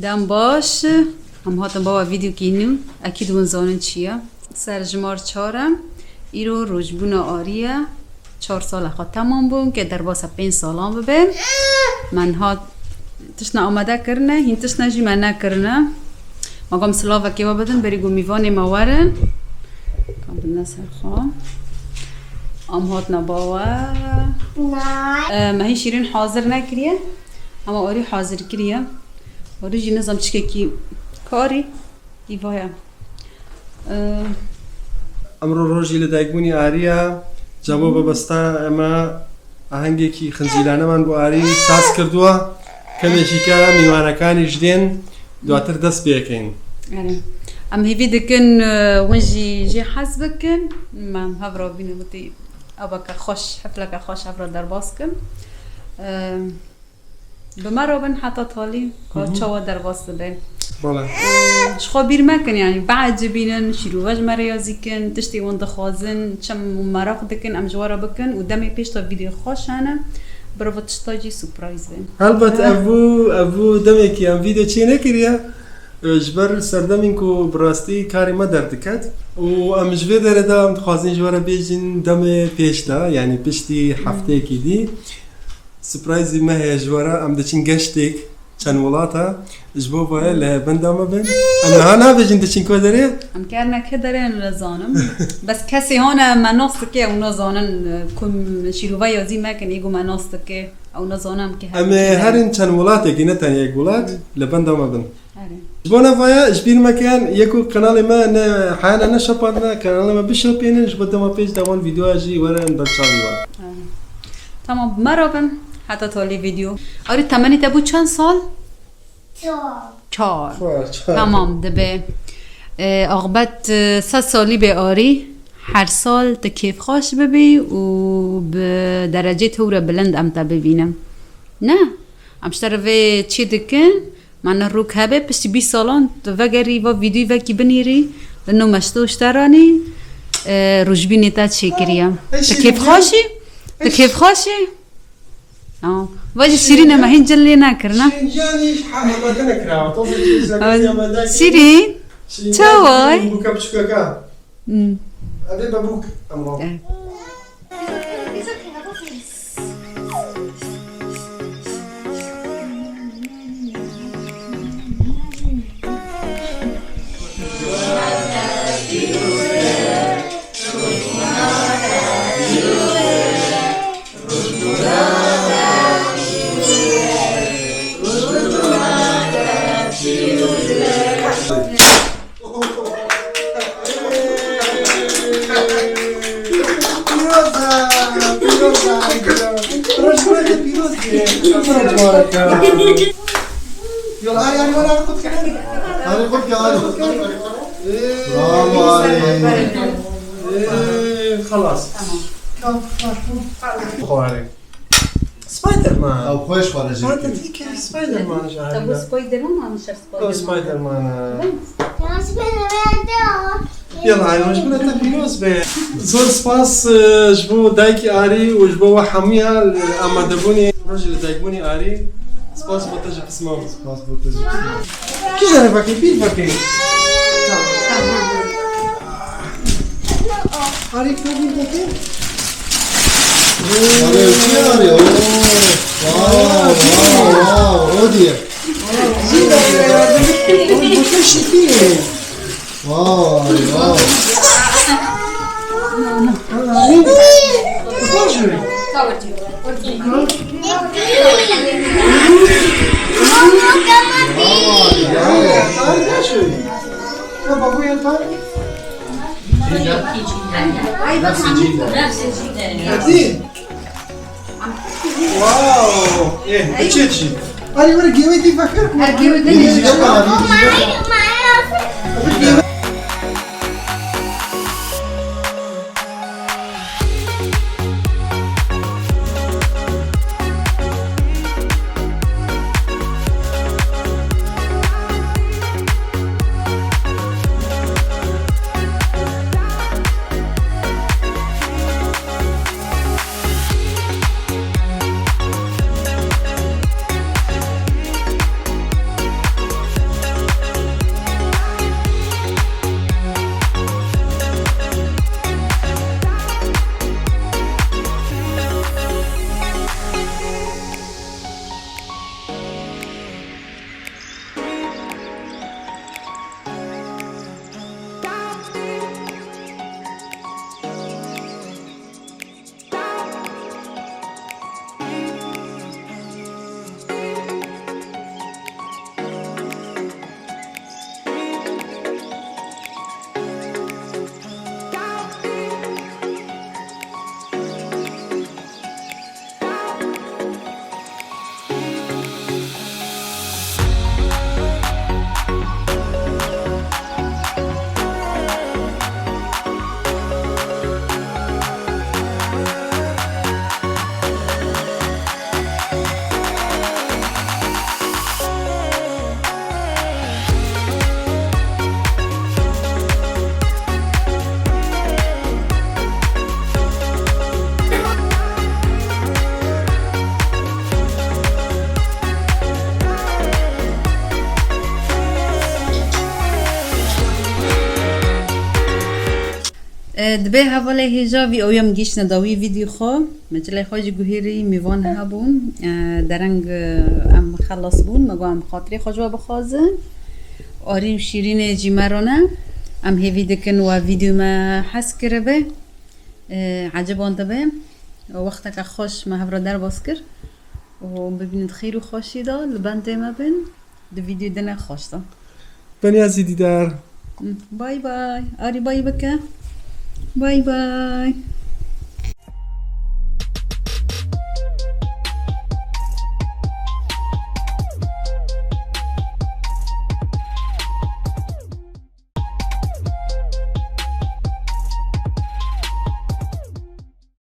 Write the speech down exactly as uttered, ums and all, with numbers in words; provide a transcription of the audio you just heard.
Em baş, em hatin bawa vîdeokî nû, ekîd hûn zanin çi ye. Ser jimar çar e, îro rojbûna Arî ye, çar sala xwe temam bûn, ke derbasa pênc salan bibe. Me niha tiştine amade kirine, hîn tiştine jî me nekirine. Ma gom silavekê we bidin, berî ku mîvanê me werin. Ka bidine ser xwe. Em hatine bawe. E, me hîn şîrîn hazir nekiriye, ama Arî hazir kiriye. Arî jî nizam çikekî karî îvaya. Ee, Emro rojî li daykbûnî Arî ye. Cabo bebesta eme ahengekî xincîlaneman bo Arî saz kirduwa. Kemê jî ke mîwanekanî ji dên duatir dest pê keyin. Erê. Em hêvî dikin, e, hûn jî jê hez bikin. Me hev re bînin gotî, eveke xweş, hefleke xweş hev re derbas kin. E, Bi me re bin heta talî, ka Hı hı. çawa derbas dibe. Bale. Û ji xwe bîr mekin, yanî biecibînin, şîrove ji me re yazî kin, tiştê hûn dixwazin, çi meraq dikin, em ji we re bikin û demê pêş de vîdeoyê xweş hene, birova tişta jî surprise bin. Helbet Ha. ev bû, ev bû demekî em vîdeo çê nekiriye. Ji ber serdemên ku bi rastî karê me derdiket û em ji vê derê de em dixwazin ji we re bêjin demê pêş de, yanî piştî hefteyekî dî. Surprise-ê me heye ji we re, em diçin geştêk çend wilata. Ji bo vayê li benda me bin. Em niha nabêjin diçin ku derê? Em kerine kê derê em nizanim. Bes kesê hane me nas dike û nazanin, e, ku şîrove yazî mekin, ê ku me nas dike, ew nazanin em kê Em ê herin çend wilatekî, ne tenê yek wilat, Hı. li benda me bin. Erê. Ji bo ne vaya, ji bîr mekin, yek ku kanalê me ne heyane ne şapandine, kanalê me bişopînin, ji bo dema pêş de wan vîdeoya jî werin ber çavê wan. Erê. Tamam, bi me re bin, heta talî vîdeo. Arî, temenê te bû çend sal? Çar. Çar. Çar, çar. Tamam, dibe. E, axbet, e, sed salî be Arî, her sal tu kêfxweş bibî û bi derecê tewre bilind em te bibînin. Ne? Em ji te re vê çê dikin, Me ne rûk hebe, piştî bîst salan tu vegerî, va vîdyoyî vekî binêrî, li nû meşto ji te ranî, e, rojbînê te çêkiriye. Ey, Tu şîrîn kêfxweş î? Tu Ey, kêfxweş î? Ha. Va jî şîrîn e, me hîn cil lê nekirine. Şîrîn giyanî ji hemamete nekirawa. Toze çî Ay, zekeriya me dayî. Şîrîn, Şîrîn çawa giyanî ye? Bûke biçûkeka. Hmm. Evê bebûk, em va. Eh. Pîroz e, pîroz e, pîroz. Roj bi roj e, pîroz be. Roj mubarek e. Yol, Arî, Arî, Arî, Arî, qut ke. Arî, qut ke, Arî. Ee, Bravo, Arî. Ee, xelas. Tamam. Tamam, tamam. Xwarê. Spider-Man. Ew xweş xwarecî Spider-Man. Spider-Man ji Ew Arî bu de. Spider-Man, Spider-Man. Ew Spider-Man e. Yala, Arî, roj bi roj te pîroz be. Zor spas, e, ji bo dayikî Arî û ji bo we hemûya, e, amadebûnê rojê li dayikbûnê Arî. Spas bo te ji pisma. Spas bo te ji pisma. Kî jere vekê, pîr vekê. Arî, pîr vekê. Arî, kî Arî? Oo. Wow, wow, wow. O diye. Wow, wow. Wow! Eh, çi çi? Arî, were gêwê dî vekir ku Her gêwê dî. Yine yine yine. Dibê hevalê hêja vî oyam gihîştine dawî vîdyo xwe. Me cilê xwe jî guhêrî mîvan hebûn. E, dereng, e, em xelas bûn. Me got em xatirê xwe ji we bixwazin. Arî û Şîrînê jî me re ne. Em hêvî dikin we vîdyo me hez kiribe. E, ecibandibê. Wexteke xweş me hev re derbas kir. Û bibînin di xêr û xweşî de, li bendê me bin. Di vîdyo dine xweş de. Beniya zî dîdar. Bay bay. Arî bay bike. Bay bay.